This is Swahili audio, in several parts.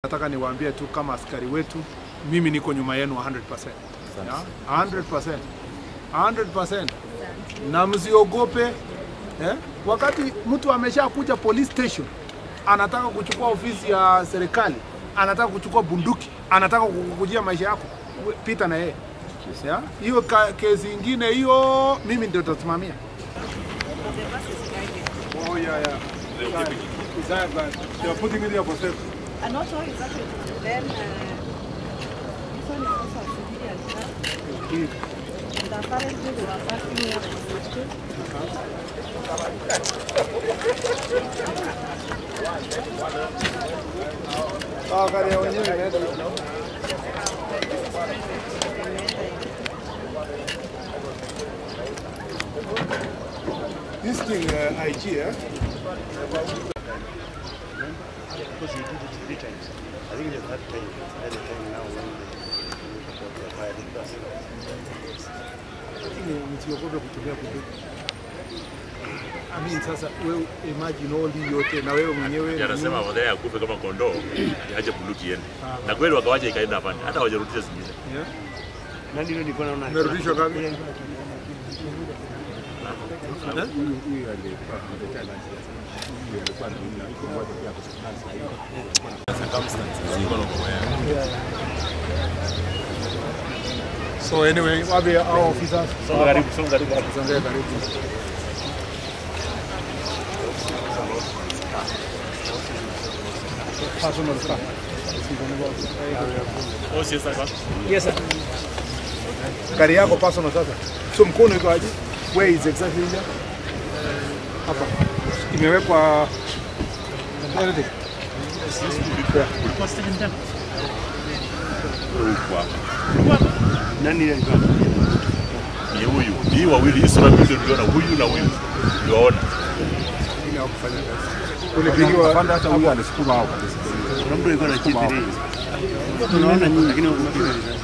Nataka niwaambie tu kama askari wetu, mimi niko nyuma yenu 100%. Yeah? 100%. 100%. Na msiogope. Eh? Wakati mtu ameshakuja police station, anataka kuchukua ofisi ya serikali, anataka kuchukua bunduki, anataka kukujia maisha yako, pita na yeye. Yeah? Hiyo kesi ingine hiyo mimi ndio nitasimamia. Oh yeah, yeah. They are putting it here for safety. I'm not sure exactly. Then this one is also a civilian car. And apparently they were parking near the station. This thing, IG, eh? Because he did it 3 times. I think the third time, at the time now when they fired the person. I mean, sasa wewe imagine all hii yote na wewe mwenyewe. Anasema badala ya kufe kama kondoo, iache bunduki iende. Na kweli wakawacha ikaenda hapa. Hata hawajarudisha zingine. Yeah. Na ndio nilikuwa naona. Merudishwa ngapi? So anyway, wapi our officers? Songa karibu, songa karibu. Songa karibu. Personal staff. Oh, yes sir. Yes sir. Gari yako personal sasa. So mkono iko aje? Where is exactly here? Hapa. Imewekwa anything. Ulikuwa station tena? Nani alikuwa? Ni huyu. Ni wawili hizo na ndio niliona huyu na huyu. Niliwaona. Ile hakufanya kazi. Ulipigiwa afande hata huyu alisukuma hao kabisa. Kuna mtu alikuwa na G3. Tunaona nyinyi lakini unapiga risasi.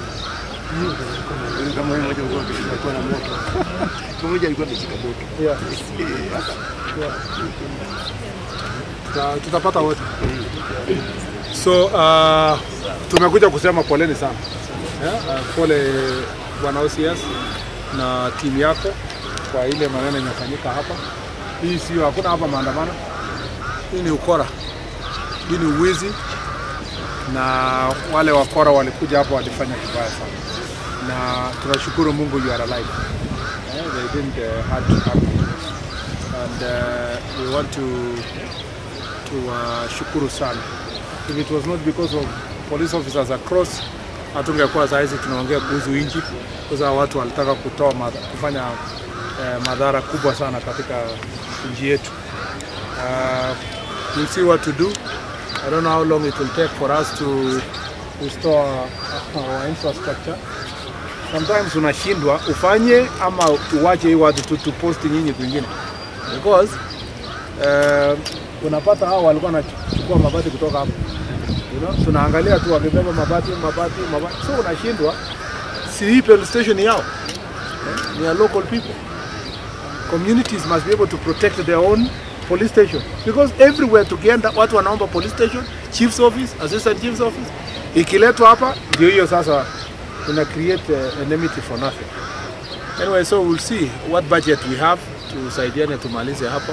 Kama wewe mmoja alikuwa na moto. Mmoja alikuwa ameshika moto. Yeah. Yeah. Tutapata wote. So tumekuja kusema poleni sana. Yeah, pole bwana OCS na timu yako kwa ile maneno imefanyika hapa. Hii sio, hakuna hapa maandamano. Hii ni ukora. Hii ni uwizi. Na wale wakora walikuja hapa walifanya kibaya sana. Na tunashukuru Mungu you are alive. Yeah, they didn't hurt you. And we want to shukuru sana. If it was not because of police officers across, hatungekuwa saa hizi tunaongea kuhusu inchi, kwa sababu watu walitaka kutoa kufanya madhara kubwa sana katika nchi yetu. We'll see what to do. I don't know how long it will take for us to restore our infrastructure. Sometimes unashindwa ufanye ama uwache hii watu tu post nyinyi kwingine. Because unapata hao walikuwa wanachukua mabati kutoka hapo. You know, tunaangalia tu wakibeba mabati, mabati, mabati. So unashindwa, si hii police station yao. Ni ya local people. Communities must be able to protect their own police station. Because everywhere tukienda watu wanaomba police station, chief's office, assistant chief's office. Ikiletwa hapa ndio hiyo sasa tuna create enmity for nothing. Anyway, so we'll see what budget we have tusaidiane tumalize hapa.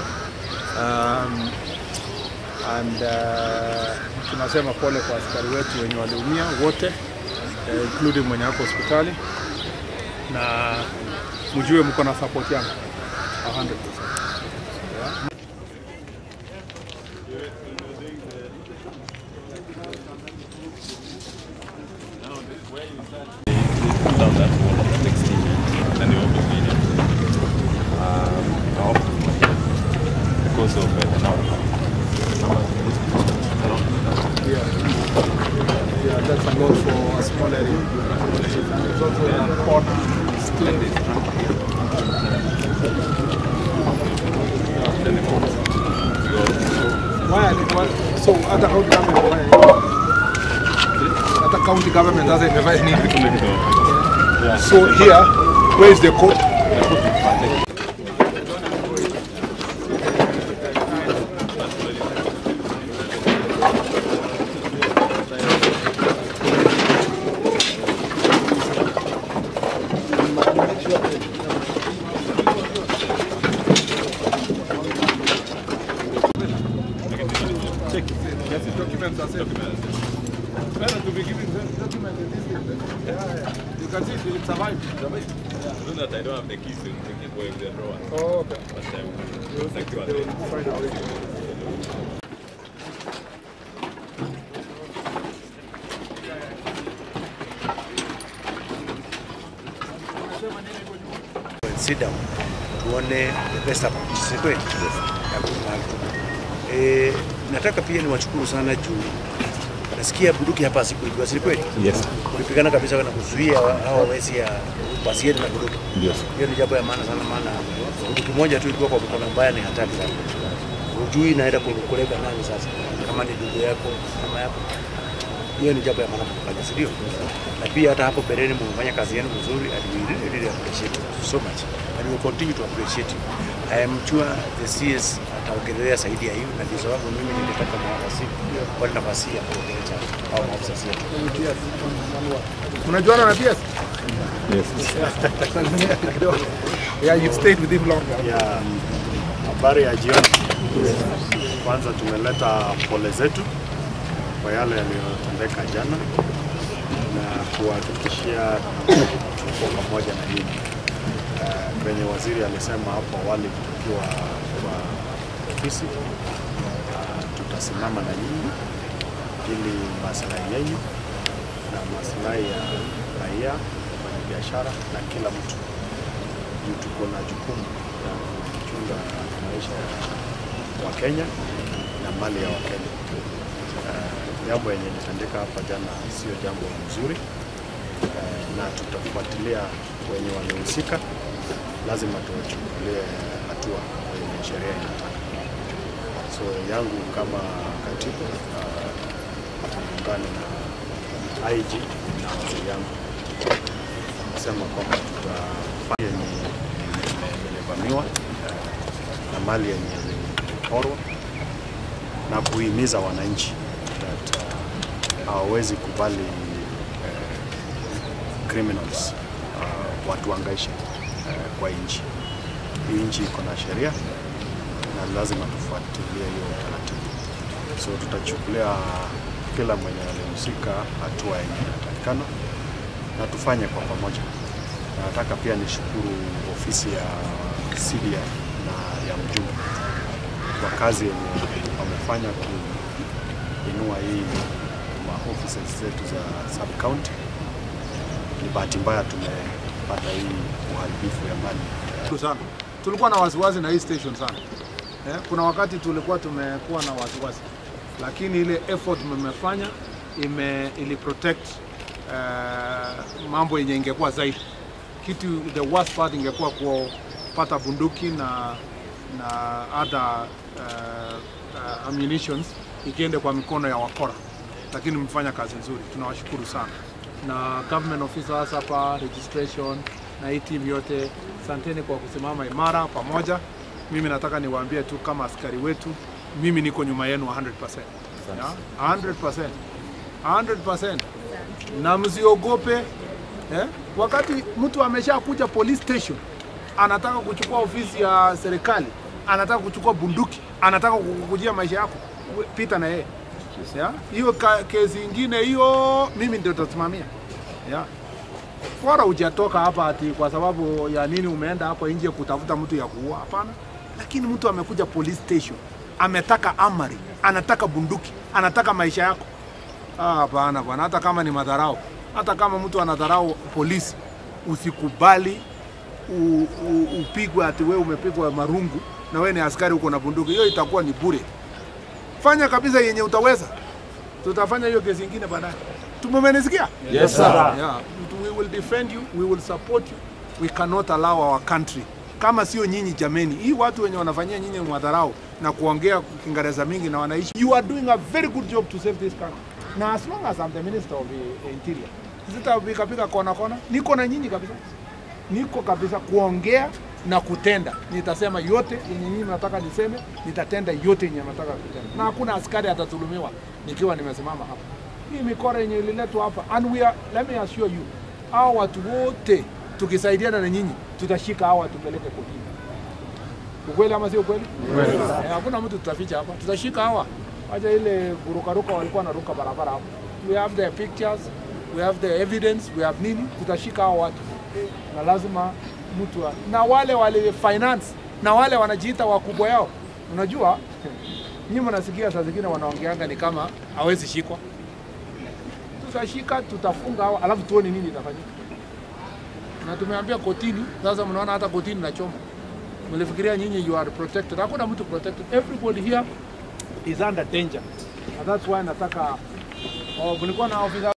And tunasema pole kwa askari wetu wenye waliumia wote, including mwenye ako hospitali, na mjue mko na support yangu 100%. Yeah. Down that wall of the next team, and they obviously because of the number. Yeah, yeah, that's a lot for a small area. And it's also in a corner. Still. Why? So other county government, why? Other county government doesn't have any. So here, where is the court? Better to be giving document in this thing. Yeah. You can see it survived. Yeah. I know that I don't have the keys to take it away with the drawer. Oh, okay. But I will secure it. Find a way. Sit down tuone the best approach, si kweli? Nataka pia niwashukuru sana juu nasikia bunduki hapa sikuibiwa, si kweli? Yes. Kulipigana kabisa na kuzuia hao wezi ya wasiende na bunduki. Yes. Hiyo ni jambo ya maana sana, maana bunduki moja tu ilikuwa kwa mkono mbaya ni hatari sana. Hujui inaenda kukulega nani sasa, kama ni ndugu yako, kama yako. Hiyo ni jambo ya maana kufanya, si ndio? Na pia hata hapo mbeleni mmefanya kazi yenu vizuri, and we really, really appreciate you so much, and we will continue to appreciate you. I am sure the CS ataongelea zaidi ya hiyo, na ndio sababu mimi nilitaka maafisa kwa nafasi ya kuongelea au maafisa wetu. Unajuana na PS? Yes. Yeah, you've stayed with him longer. Yeah. Habari ya jioni. Kwanza tumeleta pole zetu kwa yale yaliyotendeka jana na kuhakikishia tuko pamoja na nyinyi. Kwenye waziri alisema hapo awali tukiwa kwa ofisi, tutasimama na nyinyi ili maslahi yenu na maslahi ya raia, wafanyabiashara na kila mtu. Juu tuko na jukumu la kuchunga maisha ya Wakenya na mali ya Wakenya. Jambo yenye litendeka hapa jana sio jambo mzuri, na tutafuatilia wenye walihusika. Lazima tuwachukulie hatua wenye sheria inataka. So yangu kama katibu, tuungane na IG na waziri yangu kusema kwamba tutafanya yenye imevamiwa na mali yenye iliporwa, na kuhimiza wananchi that hawawezi kubali criminals watuangaishe kwa nchi. Hii nchi iko na sheria na lazima tufuatilie hiyo utaratibu. So tutachukulia kila mwenye alihusika hatua yenye inatakikana na tufanye kwa pamoja. Na nataka pia nishukuru ofisi ya CDF na ya mjumbe kwa kazi yenye wamefanya kuinua hii ma offices zetu za sub county. Ni bahati mbaya tumepata hii uharibifu ya mali sana. Tulikuwa na wasiwasi na hii station sana. Kuna wakati tulikuwa tumekuwa na wasiwasi, lakini ile effort mmefanya ili protect mambo yenye ingekuwa zaidi. Kitu the worst part ingekuwa kupata bunduki na other ammunitions ikiende kwa mikono ya wakora, lakini mmefanya kazi nzuri, tunawashukuru sana. Na government officers hapa, registration na hii team yote, asanteni kwa kusimama imara pamoja. Mimi nataka niwaambie tu kama askari wetu, mimi niko nyuma yenu 100%. Yeah? 100%. 100%. Na msiogope. Wakati mtu ameshakuja police station, anataka kuchukua ofisi ya serikali, anataka kuchukua bunduki, anataka kukujia maisha yako, pita na yeye. Yeah? Hiyo kesi nyingine hiyo mimi ndio nitasimamia. Yeah. Bora hujatoka hapa ati kwa sababu ya nini umeenda hapo nje kutafuta mtu ya kuua, hapana. Lakini mtu amekuja police station, ametaka amari, anataka bunduki, anataka maisha yako. Hapana bwana, hata kama ni madharau, hata kama mtu anadharau polisi, usikubali upigwe ati wewe umepigwa marungu na wewe ni askari uko na bunduki. Hiyo itakuwa ni bure. Fanya kabisa yenye utaweza. Tutafanya hiyo kesi nyingine baadaye. Tumemenisikia? Yes sir. Yeah, we will defend you, we will support you. We cannot allow our country. Kama sio nyinyi jameni, hii watu wenye wanafanyia nyinyi madharau na kuongea Kiingereza mingi na wanaishi. You are doing a very good job to save this country. Na as long as I'm the Minister of the Interior, sitapika pika kona kona, niko na nyinyi kabisa. Niko kabisa kuongea na kutenda. Nitasema yote yenye nyinyi mnataka niseme, nitatenda yote yenye mnataka kutenda. Na hakuna askari atadhulumiwa nikiwa nimesimama hapa. Hii mikora yenye ililetwa hapa, and we are, let me assure you, hao watu wote tukisaidiana na nyinyi tutashika hao tupeleke kotini. Ukweli ama sio ukweli? Hakuna mtu tutaficha hapa. Tutashika hawa. Wacha ile kurukaruka walikuwa wanaruka barabara hapo. We have their pictures, we have the evidence, we have nini, tutashika hao watu. Na lazima mtu na wale wale finance na wale wanajiita wakubwa yao. Unajua nyinyi mnasikia saa zingine wanaongeanga ni kama hawezi shikwa. Tutashika, tutafunga hao, alafu tuone nini itafanyika. Na tumeambia kotini, sasa mnaona hata kotini nachoma. Mlifikiria nyinyi you are protected. Hakuna mtu protected. Everybody here is under danger. And that's why nataka mlikuwa na ofisa